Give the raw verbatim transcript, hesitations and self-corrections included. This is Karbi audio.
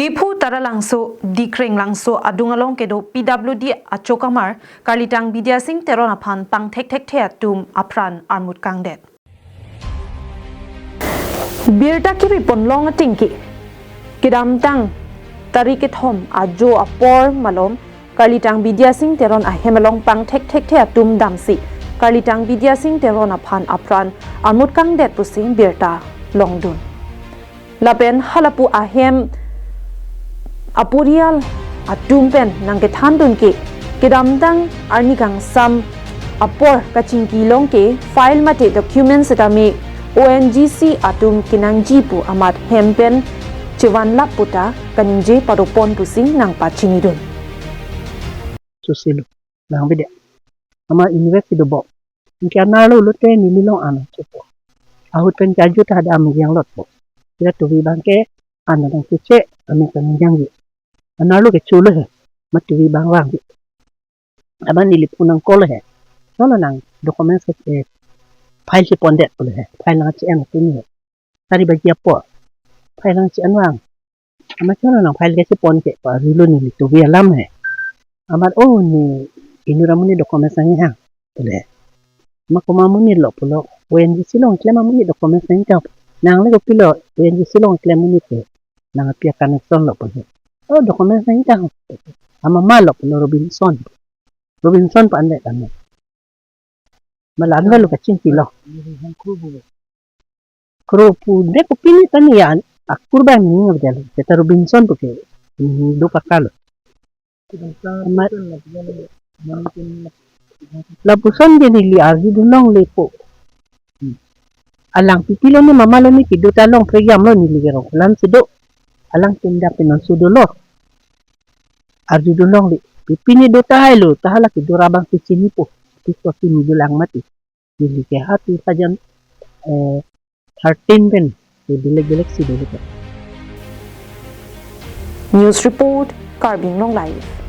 Diphu Taralangso, Dikreng Langso adung along kedo P W D achokamar Karlitang Bidya Sing Teron aphan pangthekthekthe atum apran armut kangdet. Birta kepipon long atengke, kedamtang tarik kethom ajo apor malom Karlitang Bidya Sing Teron ahem along pangthekthekthe atum damsi Karlitang Bidya Sing Teron aphan apran armut kangdet pusi birta longdun. Lapen halapu ahem aporial atum pen nangkethandun ke, kedamtang arni kangsam apor kachingki long ke file mate document setame O N G C atum kenangji pu amat hem pen chevanlap puta kaningje padopon pusi nangpachinidun. Susilo, nang bede. Ama university dobok. Anke anerlo lote neli long ano chepo. Ahut pen kaju ta ada amiyang lotpo. Kira tuvi abangke ano dang chuche, ami kanjang ji. Anerlo ke chulo he. Matuvi abang vang ji. Aban neli phone nang call he. Cholo nang document se, eh, file si pondet pulo he. File nang che-en tuni he. Sari baji apor. File nang che-en vang. Ama cholo nang file ke si pon ke pa rilo neli tuvi alam he. Amat, oh, ne inut amonit document nangji hang. Pulo. Ama komat amonit lo pulo. O N G C along klem amonit document nangji ta. Nangle kopilo O N G C along klem amonit ke. Nang apia connection lo pulo. Oh, document nangji ta. Ama ma lo pulo, Robinson. Robinson pa anle kami. Malan lo kachingki lo. Kro pu de kopine tani ya akur bang ni ngabjal. Keta Robinson pu ke. Hmm, do pakalo. Amat lapuson ke neli arjudun longle po. Hmm. Alang pipilo ne mama lo ne pido ta long program lo neli kerong. Lam si do. Alang tinda pinon sudo lo. Arjudun longle. Pipine do tahai lo. Tahala kedo ra abang si chinipo. Piso chini do lang mati. Neli ke ha two thousand, eh, thirteen pen. Ke bilek bilek si do lo. News report, Karbi Anglong Live.